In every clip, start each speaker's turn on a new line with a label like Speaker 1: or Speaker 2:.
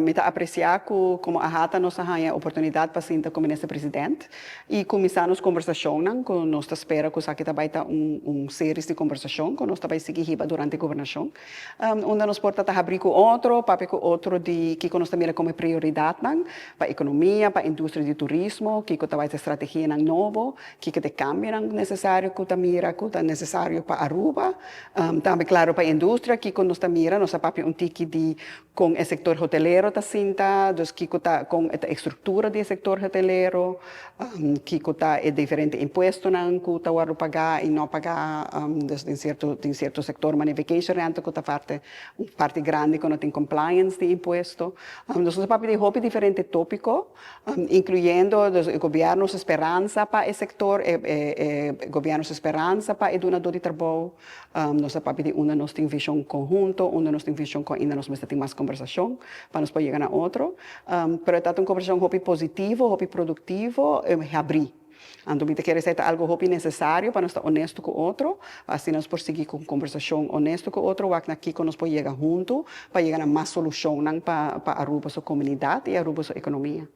Speaker 1: Mi ta aprecia cu como AHATA nos a haya oportunidad pa sinta cu Minister President y cuminsa nos conversacionnan, cu nos ta spera cu esaki ta bay ta un series di conversacion cu nos ta bay sigui hiba durante gobernacion, unda nos por ta ta habri cu otro, papia cu otro di kico nos ta mira como e prioridadnan pa economia, pa industria di turismo, kico ta bay ta strategianan nobo, kico ta e cambionan necesario cu ta mira cu ta necesario pa Aruba, tambe claro pa industria, kico nos ta mira. Nos a papia un tiki di con e sector hotelero ta sinta, dus kico ta con e structura di e sector hotelero, kico ta e diferente impuestonan cu ta wordo paga y no paga, dus den cierto sector manera vacation rental cu ta parte un parti grandi cu no tin compliance di impuesto. Dus nos a papia di hopi diferente topico, incluyendo dus e gobierno su speransa pa e sector, e gobierno su speransa pa e dunado di trabou. Nos a papia di unda nos tin vision conhunto, unda nos tin vision cu ainda nos mester tin mas conversacion pa nos por yega na otro. Pero ta un conversacion hopi positivo, hopi productivo, habri. Anto mi ta kere esey ta algo hopi necesario pa nos ta honesto cu otro, asina nos por sigui cu conversacion honesto cu otro, wak na kico nos por yega hunto, pa yega na mas solucionnan pa Aruba su comunidad y Aruba su economia.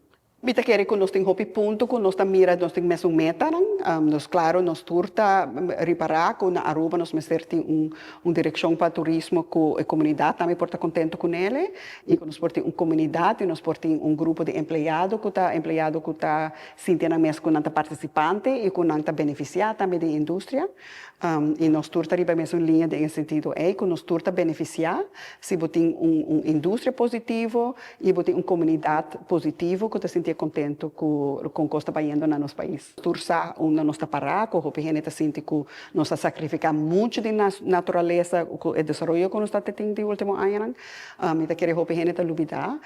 Speaker 1: Mi ta kere cu nos tin hopi punto cu nos ta mira nos tin mesun metanan, nos claro nos tur ta ripara cu na Aruba nos mester tin un direccion pa turismo cu e comunidad tambe por ta contento cu ne y cu nos por tin un comunidad y nos por tin un grupo di empleado cu ta sinti nan mes cu nan ta participante y cu nan ta beneficia tambe di industria. Y nos tur ta riba mesun liña den sentido ey cu nos tur ta beneficia si bo tin un industria positivo y bo tin un comunidad positivo cu ta sinti contento cu cos ta bayendo na nos pais. Tur sa unda nos ta para, cu hopi hende ta sinti cu nos a sacrifica mucho di naturalesa cu e desaroyo cu nos ta tin di ultimo añanan. Mi ta kere hopi hende ta lubida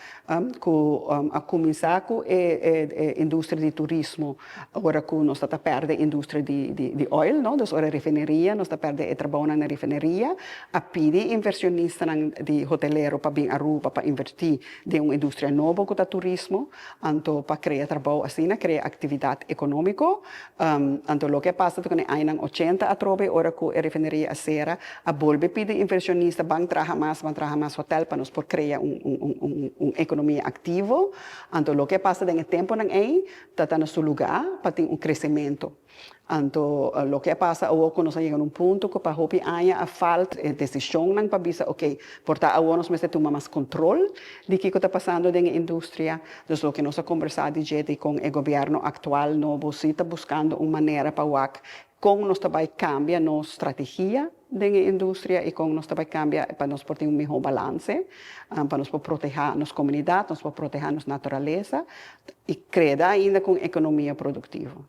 Speaker 1: cu a cuminsa cu e industria di turismo ora cu nos ta perde industria di oil, no? Dus ora refineria, nos ta perde e trabou na refineria, a pidi inversionistanan di hotelero pa bin Aruba pa inverti den un industria nobo cu ta turismo, anto pa crea trabou asina, crea actividad economico. Anto loke a pasa cu añanan 80 atrobe, ora cu e refineria a cera, a bolbe pidi inversionista ban traha mas hotel pa nos por crea un economia activo. Anto loke a pasa den e temponan ey, ta na su lugar pa tin un crecemento. Anto, loke a pasa awor cu nos a yega na un punto cu pa hopi aña a falta decisionnan pa bisa, ok, por ta awor nos mester tuma mas control di kico ta pasando den industria. Dus loke nos a conversa di dje cu e gobierno actual nobo si ta buscando un manera pa wak con nos ta bay cambia nos strategia den industria y con nos ta bay cambia pa nos por tin un miho balance, pa nos por proteha nos comunidad, nos por proteha nos naturalesa y crea ainda cu economia productivo.